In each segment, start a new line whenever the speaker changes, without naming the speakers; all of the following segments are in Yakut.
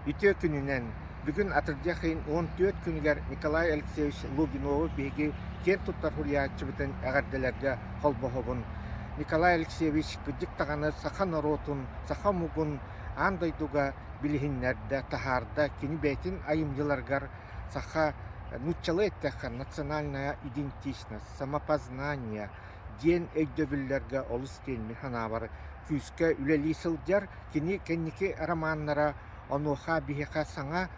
Үтүө күнүнэн! Бүгүн атырдьах ыйын 14 күнүгэр Николай Алексеевич Лугинову биһиги киэн туттар суруйааччыбытын эҕэрдэлэргэ холбоһобун. Николай Алексеевич кырдьык даҕаны саха норуотун, саха омугун аан дойдуга билиһиннэрдэ, таһаарда. Кини бэйэтин айымньыларыгар саха нууччалыы эттэххэ национальная идентичность, самопознание диэн өйдөбүллэргэ олус диэн мин санаабар күүскэ үлэлии сылдьар. Кини кэнники романнара онуоха биһиэхэ саҥа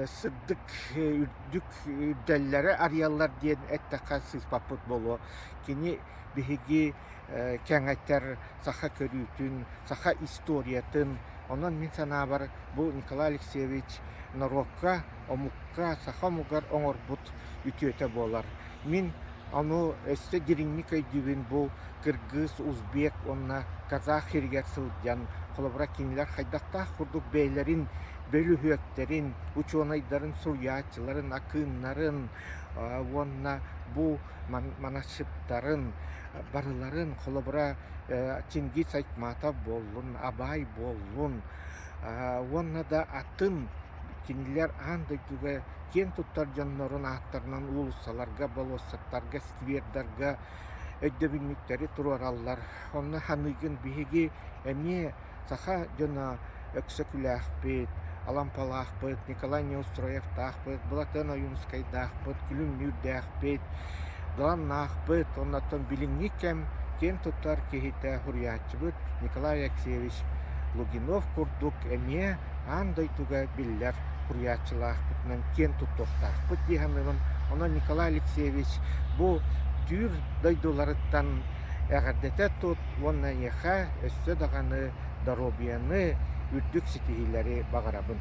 сырдык үрдүк үрдэллэри арыйаллар диэн эттэххэ сыыспаппыт буолуо. Кини биһиги кэҥэтэр саха көрүүтүн, саха историятын, онон мин санаабар бу Николай Алексеевич норуокка, омукка, саха омугар оҥорбут үтүөтэ буолар. Мин ону өссө дириҥник өйдүүбүн бу кыргыз, узбек уонна казах сиригэр сылдьан, холобура кинилэр хайдахтаах курдук бэйэлэрин бөлүһүөктэрин, учуонайдарын, суруйааччыларын, акыыннарын уонна бу манасчыттарын барыларын холобура Чингиз Айтматов буоллун, Абай буоллун уонна да атын кинилэр аан дойдуга киэн туттар дьоннорун ааттарынан уулуссаларга, болуоссаттарга, сквердарга өйдөбүнньүктэри туруораллар. Онно ханыыгын биһиги эмиэ саха дьоно Өксөкүлээхпит, Алампалаахпыт, Николай Неустроевтаахпыт, Былатыан Ойуунускайдаахпыт, Күлүмнүүрдээхпит, Даланнаахпыт, оннооттон билиҥҥи кэм киэн туттар киһитэ суруйааччыбыт Николай Алексеевич Лугинов курдук эмиэ аан дойдуга биллэр суруйааччылаахпытынан киэн туттуохтаахпыт дии саныыбын. Онон Николай Алексеевич бу түүр дойдуларыттан эҕэрдэтэ тут уонна эйиэхэ өссө даҕаны доруобуйаны, үрдүк ситиһиилэри баҕарабын.